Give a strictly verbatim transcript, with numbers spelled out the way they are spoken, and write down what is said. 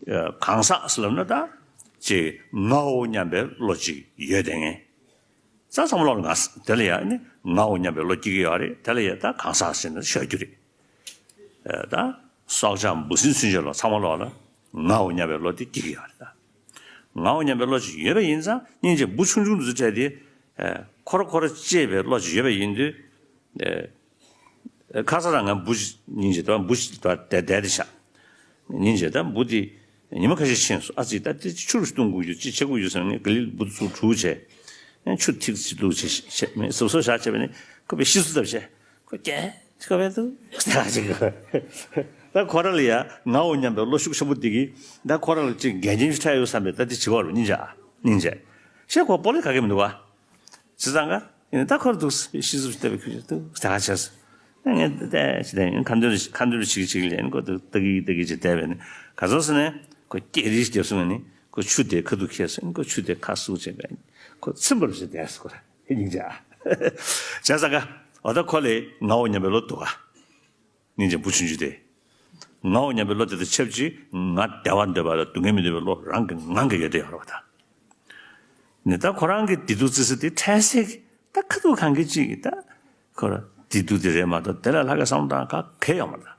གང་ཟག་ཟེར་ལབ་ན་ད་ཅིག་ངའོ་སྙམ་པའི་བློ་ཅིག་ཡོད་དེ་ངས། ས་ཚང་མ་ལོག་ལ་ང་དེ་ལ་ཡ་ནི་ངའོ་སྙམ་པའི་བློ་སྐྱེ་གི་ཡོད་རེད། དེ་ལ་ཡ་ད་གང་ཟག་ཟེར་ན་ཤོད་རྒྱུ་རེད། ད་སྲོག་ཆགས་འབུ་སྲིན་ཚུན་ཆད་ལ་ཚང་མ་ལོག་ལ་ངའོ་སྙམ་པའི་བློ་དེ་སྐྱེ་གི་ཡོད་རེད། ད་ངའོ་སྙམ་པའི་བློ་ཅིག་ཡོད་པ་ཡིན་ཙང་སྙིང་རྗེ་འབུ་ཆུང་ཆུང་དུ་འཕྲད་དེ་ཁོ་ར་ཁོ་ར་གཅེས་པའི་བློ་ཅིག་ཡོད་པ་ཡིན་དུས། ཁ་སང་རང་ང་འབུ་ཞིག་སྙིང་རྗེ་དང་འབུ་ཞིག་དང་བསྡད་བསྡད་དེ་བཞག་སྙིང་རྗེ་དང་འབུ་དེ་ཉི་མ་ཁ་ཤས་ཕྱིན་སོང་། ཨ་ཙི་ད་དེ་ཆུ་རུ་བཏུང་དགོས་རྒྱུ་ཅི་བྱེད་དགོས་རྒྱུ་ཟེར་ནས་ག་ལེར་འབུ་ཚུར་དྲུག་བྱས། ཆུ་ཐིགས་ཅིག་བླུགས་བྱས་བྱས་མེད་སོ་སོ་བཞག་བྱས་པ་ནི་ཁོ་པའི་ཤི་སུ་བཏབ་བྱས་ཁོ་སྐྱེ་ཁོ་པའི་འདུག་ཟེར་ཅིག་ད་ཁོ་ར་ལ་ཡ་ངའོ་སྙམ་པའི་བློ་ཤུགས་ཆེན་པོ་དེ་གིས་ད་ཁོ་ར་ལ་ཅིག་འགལ་རྐྱེན་ཞིག་འཕྲད་ཡོད་བསམ་པའི་ད་དེ་བྱེད་པ་རུ་སྙིང་རྗེ་ཨ་སྙིང་རྗེ་ཤེས་ཁོ་པོ་ལ་ག་གེ་མི་འདུག་བ། བྱས་ཙང་ཀ་ཡིན་ད་ཁོར་འདུག་ཤི་སུ་བལྟས་པའི་ཁུལ་འདུག་ད་ག་བྱས་སོ། ངས་བལྟས་ཅི་བལྟས་ཡིན་ཁ་འདོན་ཁ་འདོན་ཅིག་ཅིག་ལེན་ཁོ་འདུག་ལྟ་གི་ལྟ་གི་ཅིག་བལྟས་པས་ནི་ག་ཚོད་སོང་ནས་ཁོ་སྐྱེ་རིས་རྒྱབ་སོང་ནི་ཁོ་ཆུ་དེ་ཁ་ཐུག་ཁྱེར་སོང་ཁོ་ཆུ་དེ་ཁ་ཟུག་བྱས་པས་ཁོ་ཚིམ་པར་བྱས་བསྡད་སོང་ཁོ་ར་སྙིང་རྗེ་ཨ། བྱས་ཙང་ཀ་འོ་ད་ཁོ་ལས་ངའོ་སྙམ་པའི་བློ་འདུག་ག་སྙིང་རྗེ་འབུ་ཆུང་ཆུང་དེ། ངའོ་སྙམ་པའི་བློ་དེ་དང་ཆབས་ཅིག་ང་བདེ་བ་འདོད་པ་དང་སྡུག་བསྔལ་མི་འདོད་པའི་བློ་རང་གི་ངང་གིས་ཡོད་དེ་ཡོད་རེད་བ་ད། ནི་ད་ཁོ་རང་གི་བདེ་སྡུག་བརྩི་ས་དེ་འཕྲལ་སེལ་གི་ད་ཁ་ཐུག་གང་གི་ཅིག་གི་ད་ཁོ་ར་བདེ་སྡུག་དེ་རེད་མ་གཏོགས་དེ་ལ་ལྷག་གི་བསམ་བློ་བཏང་ག་གེ་ཡོད་མ་རེད།